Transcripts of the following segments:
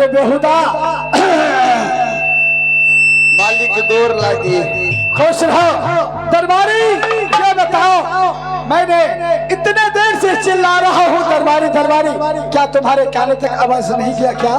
बेहुदा। मालिक गोर लागी। खुश रहो। दरबारी, ये बताओ, मैंने इतने देर से चिल्ला रहा हूँ दरबारी दरबारी, क्या तुम्हारे काने तक आवाज नहीं गया क्या?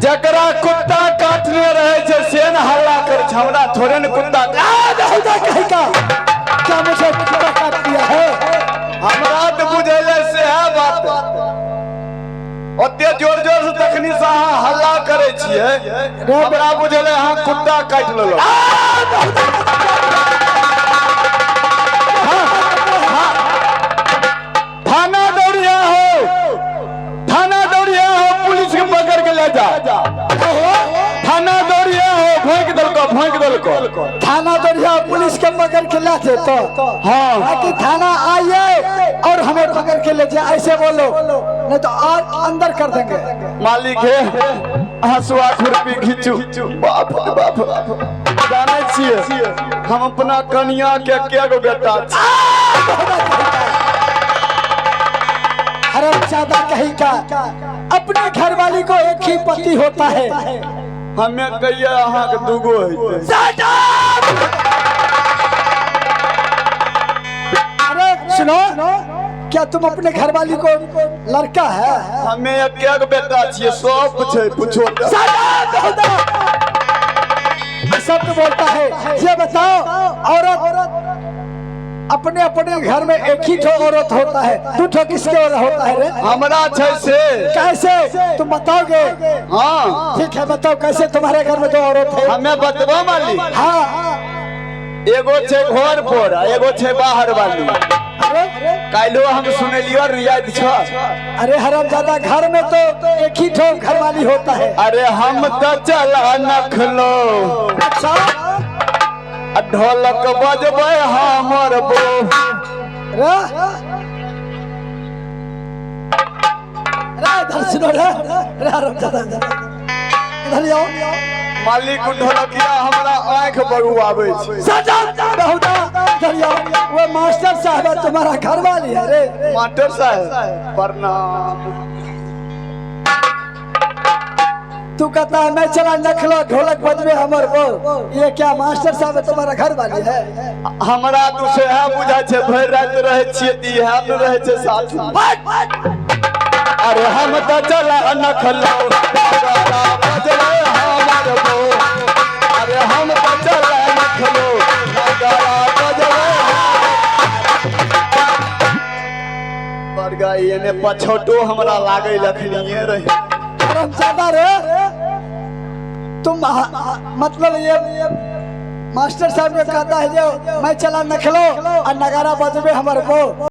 जकरा कुत्ता काटने रहे छै से न हल्ला कर छै, हमरा थोड़े ने कुत्ता। आ, बेहुदा कहीं का, क्या मुझे कुत्ता काट दिया है? हमरा तऽ बुझेले से है बात। ओते जोर जोर से तखनी से अहाँ हल्ला करै छियै, हमरा बुझेले अहाँ कुत्ता काटि लेलहुँ। थाना दौड़िया हो, थाना दौड़िया हो, पुलिस के पकड़ के ले जा। थाना दौड़िया हो, भोंक देलको, भोंक देलको। थाना दरिया पुलिस के पकड़ के ला दे तो। हाँ। ताकि थाना आइए और हमें पकड़ के ले जाए, ऐसे बोलो, नहीं तो और अंदर कर देंगे। मालिक हे, हंसुआ खुरपी घीचू। बाप रे बाप, जानै छियै हम अपना कनिया के के गो बेटा छी। हरामजादा कहीं का, अपने घरवाली को एक ही पति होता है। हमे कहिए अहाँके दूगो हेतै। Shut up! अरे सुनो, क्या तुम अपने घरवाली को लड़का है? हमे एके गो बेटा छियै, सब छै, पूछो तऽ। Shut up, बेहुदा! शब्द बोलता है। ये बताओ, औरत अपने अपने घर में एक ही ठो औरत होता है, दो ठो किसके और होता है रे? हमरा छै से। कैसे, तुम बताओगे? हाँ। ठीक है, बताओ कैसे तुम्हारे घर में दो औरत है? हमे बतबो मालिक? हाँ। एगो छै घर पर आ एगो छै बाहर वाली। अरे! काल्हिो हम सुनेलियो रियाद छ। अरे हरामजादा, घर में तो एक ही ठो घरवाली होता है। अरे हम तऽ चला नखलो। अच्छा। आ ढोलक बजबै हमर बो। रे रे, इधर सुनो रे रे, हरामजादा, इधर आओ। मालिक, ढोलकिया हमरा आंखि बरुआबै छै। Shut up, बेहुदा, इधर आओ। वो मास्टर साहब है, तुम्हारा घरवाली है रे। मास्टर साहब, प्रणाम। तू कहता है मैं चला नखलो, ढोलक बजबे हमर वो, ये क्या मास्टर साहब है, तुम्हारा घर वाली है? हमरा तऽ सएह बुझाइ छै, भरि राति रहै छियै तऽ इएह ने रहै छै साथ। अरे हम तऽ चला नखलो, नगाड़ा बजबै हमर बो। अरे हम तऽ चला नखलो, नगाड़ा बजबै। बड़गा एने पछौटो हमरा लागै लखनिए रहे। हरामजादा रे तुम, मतलब ये मास्टर साहब ने कहता है जो मैं चला नखलो और नगारा बजबे हमर को।